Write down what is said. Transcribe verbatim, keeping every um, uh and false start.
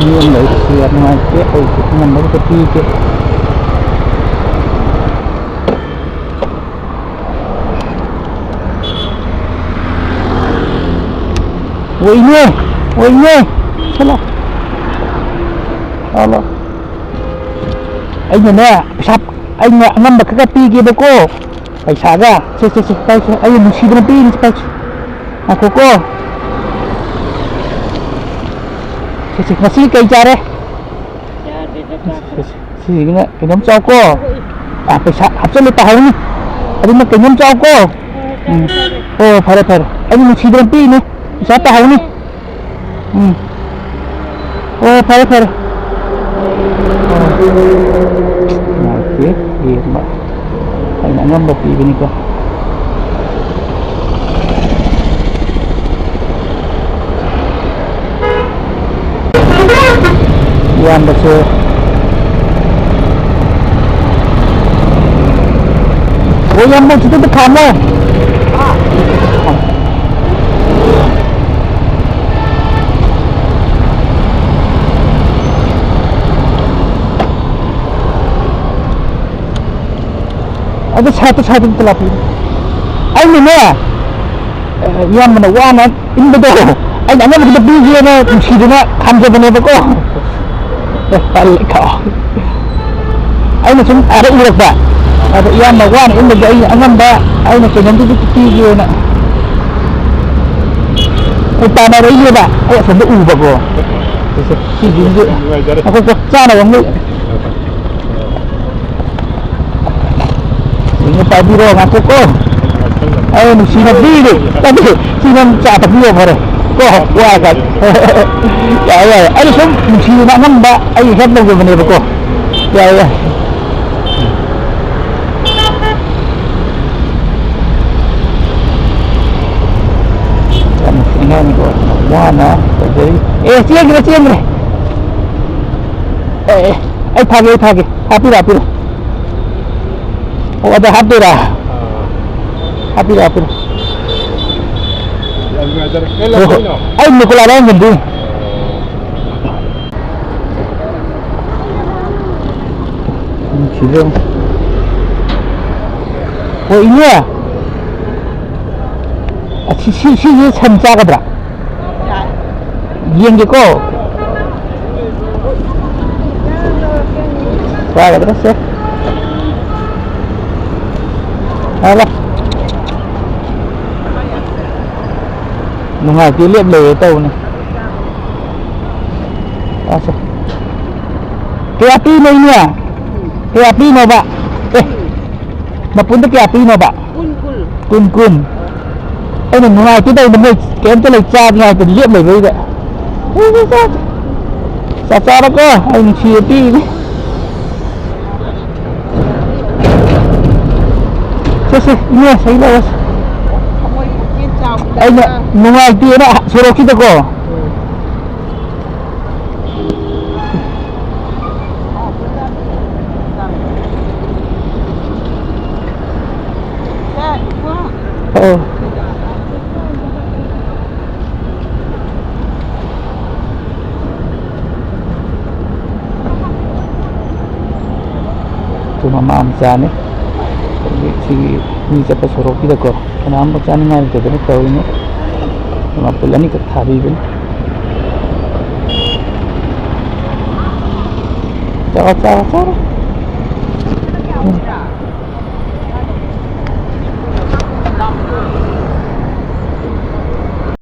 ꯌꯨꯝꯗ ꯑꯩꯁꯨ ꯌꯥꯝ ꯅꯨꯡꯉꯥꯏꯇꯦ, ꯑꯩꯁꯨ ꯉꯝꯅꯕ ꯄꯤꯒꯦ꯫ ꯑꯣꯏꯅꯦ, ꯑꯣꯏꯅꯦ꯫ ꯆꯠꯂꯣ꯫ ꯆꯠꯂꯣ꯫ ꯑꯩꯅꯅꯦ, ꯄꯩꯁꯥ, ꯑꯩꯅ ꯑꯉꯝꯕ ꯈꯔ ꯈꯔ ꯄꯤꯒꯦꯕꯀꯣ꯫ ꯄꯩꯁꯥꯒ꯫ ꯁꯦ, ꯁꯦ, ꯁꯦ, ꯄꯥꯏꯁꯦ꯫ ꯑꯩꯅ ꯅꯨꯡꯁꯤꯗꯅ ꯄꯤꯔꯤꯁꯦ, ꯄꯥꯏꯁꯦ꯫ ꯉꯥꯏꯈꯣꯀꯣ꯫ ꯁꯦ, ꯁꯦ, ꯉꯁꯤ ꯀꯩ ꯆꯥꯔꯦ? ꯁꯦ, ꯁꯦ, ꯁꯤꯁꯤꯒꯤꯅ ꯀꯩꯅꯣꯝ ꯆꯥꯎꯀꯣ꯫ ꯑꯥ, ꯄꯩꯁꯥ ꯍꯥꯞꯆꯜꯂ ꯇꯥꯍꯧꯅꯤ꯫ ꯑꯗꯨꯅ ꯀꯩꯅꯣꯝ ꯆꯥꯎꯀꯣ꯫ ꯎꯝ꯫ ꯑꯣ, ꯐꯔꯦ, ꯐꯔꯦ꯫ ꯑꯩꯅ ꯅꯨꯡꯁꯤꯗꯅ ꯄꯤꯔꯤꯅꯦ꯫ ꯄꯩꯁꯥ ꯇꯥꯍꯧꯅꯤ꯫ ꯎꯝ꯫ ꯑꯣ, ꯐꯔꯦ, ꯐꯔꯦ꯫ ꯑꯣ꯫ ꯅꯨꯡꯉꯥꯏꯇꯦ, ꯌꯦꯡꯕ꯫ ꯑꯩꯅ ꯑꯉꯝꯕ ꯄꯤꯕꯅꯤꯀꯣ꯫ ꯏꯌꯥꯝꯕꯁꯦ꯫ ꯑꯣ, ꯏꯌꯥꯝꯕ, ꯈꯤꯇꯪ ꯈꯥꯝꯃꯣ꯫ ꯑꯗꯨ ꯁꯥꯏꯠꯇ, ꯁꯥꯏꯠꯇ ꯑꯝꯇ ꯂꯥꯛꯄꯤꯌꯨ꯫ ꯑꯩꯅꯅꯦ, ꯑ, ꯏꯌꯥꯝꯕꯅ ꯋꯥꯅ ꯏꯟꯕꯗꯣ, ꯑꯩꯅ ꯑꯉꯝꯕꯗꯨꯗ ꯄꯤꯒꯦꯅ ꯅꯨꯡꯁꯤꯗꯅ ꯊꯝꯖꯕꯅꯦꯕꯀꯣ꯫ ꯑꯦ, ꯇꯜꯂꯦ, ꯀꯥꯎ꯫ ꯑꯩꯅ ꯁꯨꯝ ꯑꯥꯗ ꯎꯔꯛꯄ꯫ ꯑꯗ ꯏꯌꯥꯝꯕ ꯋꯥꯅ ꯏꯟꯕꯗꯣ ꯑꯩꯅ ꯑꯉꯝꯕ, ꯑꯩꯅ ꯀꯩꯅꯣꯝꯗꯨꯗꯤ ꯄꯤꯒꯦꯅ꯫ ꯑꯩ ꯇꯥꯟꯅꯔꯛꯏꯅꯦꯕ, ꯑꯩ ꯑꯁꯣꯝꯗ ꯎꯕꯀꯣ꯫ ꯁꯤꯁꯦ, ꯁꯤꯁꯤꯁꯨ ꯅꯨꯡꯉꯥꯏꯖꯔꯦ꯫ ꯑꯩꯈꯣꯏ ꯆꯥꯅꯕ ꯑꯃ ꯂꯩ꯫ ꯁꯤꯅ ꯄꯥꯏꯕꯤꯔꯣ, ꯉꯥꯏꯈꯣꯀꯣ꯫ ꯑꯩ ꯅꯨꯡꯁꯤꯅ ꯄꯤꯔꯤ꯫ ꯑꯗꯨ ꯁꯤ ꯅꯪ ꯆꯥ ꯊꯛꯄꯤꯌꯣ, ꯐꯔꯦ꯫ ꯀꯣ, ꯋꯥ ꯀꯥꯏ꯫ ꯌꯥꯔꯦ, ꯌꯥꯔꯦ꯫ ꯑꯩꯅ ꯁꯨꯝ ꯅꯨꯡꯁꯤꯅ ꯑꯉꯝꯕ ꯑꯩ ꯍꯦꯜꯞ ꯇꯧꯖꯕꯅꯦꯕꯀꯣ꯫ ꯌꯥꯔꯦ, ꯌꯥꯔꯦ꯫ ꯌꯥꯝ ꯅꯨꯡꯁꯤꯅꯤꯡꯉꯥꯏꯅꯤꯀꯣ꯫ ꯋꯥꯅ ꯇꯧꯖꯔꯤ꯫ ꯑꯦ, ꯆꯦꯟꯈ꯭ꯔꯦ, ꯆꯦꯟꯈ꯭ꯔꯦ꯫ ꯑꯦ, ꯑꯦ, ꯑꯩ ꯐꯥꯒꯦ, ꯑꯩ ꯐꯥꯒꯦ꯫ ꯍꯥꯞꯄꯤꯔꯣ, ꯍꯥꯞꯄꯤꯔꯣ꯫ ꯑꯣ, ꯑꯗ ꯍꯥꯞꯇꯣꯏꯔꯥ? ꯑꯥ꯫ ꯍꯥꯞꯄꯤꯔꯣ, ꯍꯥꯞꯄꯤꯔꯣ꯫ ꯌꯥꯝ ꯅꯨꯡꯉꯥꯏꯖꯔꯦ꯫ ꯀꯩ ꯍꯣꯏ, ꯍꯣꯏ꯫ ꯂꯝꯗꯩꯅꯣ? ꯑꯩ ꯃꯨꯀꯨꯂꯥ ꯂꯥꯏꯔꯦꯝꯕꯝꯗꯩꯅꯦ꯫ ꯍꯣꯏ, ꯏꯅꯦ꯫ ꯑꯁꯤ, ꯁꯤ, ꯁꯤꯁꯦ ꯁꯟ ꯆꯥꯒꯗ꯭ꯔꯥ? ꯌꯦꯡꯒꯦꯀꯣ꯫ ꯆꯥꯒꯗ꯭ꯔꯥ ꯁꯦ? ꯍꯥꯏꯔꯣ꯫ ꯅꯨꯡꯉꯥꯏꯇꯦ, ꯂꯦꯞ ꯂꯩꯔꯦ ꯇꯧꯕꯅꯦ꯫ ꯑꯁ꯫ ꯀꯌꯥ ꯄꯤꯅꯣ, ꯏꯅꯦ? ꯀꯌꯥ ꯄꯤꯅꯣꯕ? ꯑꯦ, ꯃꯄꯨꯟꯗ ꯀꯌꯥ ꯄꯤꯅꯣꯕ? ꯀꯨꯟ, ꯀꯨꯟ꯫ ꯀꯨꯟ, ꯀꯨꯟ꯫ ꯑꯩꯅ ꯅꯨꯡꯉꯥꯏꯇꯦ ꯇꯧꯕꯗ ꯃꯣꯏ ꯀꯩꯝꯇ ꯂꯩ ꯆꯥꯗ꯭ꯔꯤ ꯍꯥꯏꯗꯅ ꯂꯦꯞ ꯂꯩꯕꯗꯨꯗ꯫ ꯆꯥ, ꯆꯥ, ꯆꯥ꯫ ꯆꯞ ꯆꯥꯔꯀꯣ, ꯑꯩ ꯅꯨꯡꯁꯤꯕ ꯄꯤꯔꯤꯅꯤ꯫ ꯁꯦ, ꯁꯦ, ꯏꯅꯦ, ꯁꯩ ꯂꯧꯔꯁꯤ꯫ ꯑꯩꯅ ꯅꯨꯡꯉꯥꯏꯇꯦꯅ ꯁꯣꯔꯣꯛꯁꯤꯗꯀꯣ꯫ ꯑꯧ꯫ ꯁꯤ ꯃꯃꯥ ꯃꯆꯥꯅꯤ꯫ ꯑꯗꯒꯤ ꯁꯤꯒꯤ ꯃꯤ ꯆꯠꯄ ꯁꯣꯔꯣꯛꯁꯤꯗꯀꯣ ꯀꯅꯥꯝ ꯆꯥꯅꯤꯡꯉꯥꯏ ꯂꯩꯇꯗꯅ ꯇꯧꯔꯤꯅꯤ꯫ ꯃꯄꯨꯟ ꯑꯅꯤꯈꯛ ꯊꯥꯕꯤꯕꯅꯤ꯫ ꯆꯥꯔꯣ, ꯆꯥꯔꯣ, ꯆꯥꯔꯣ꯫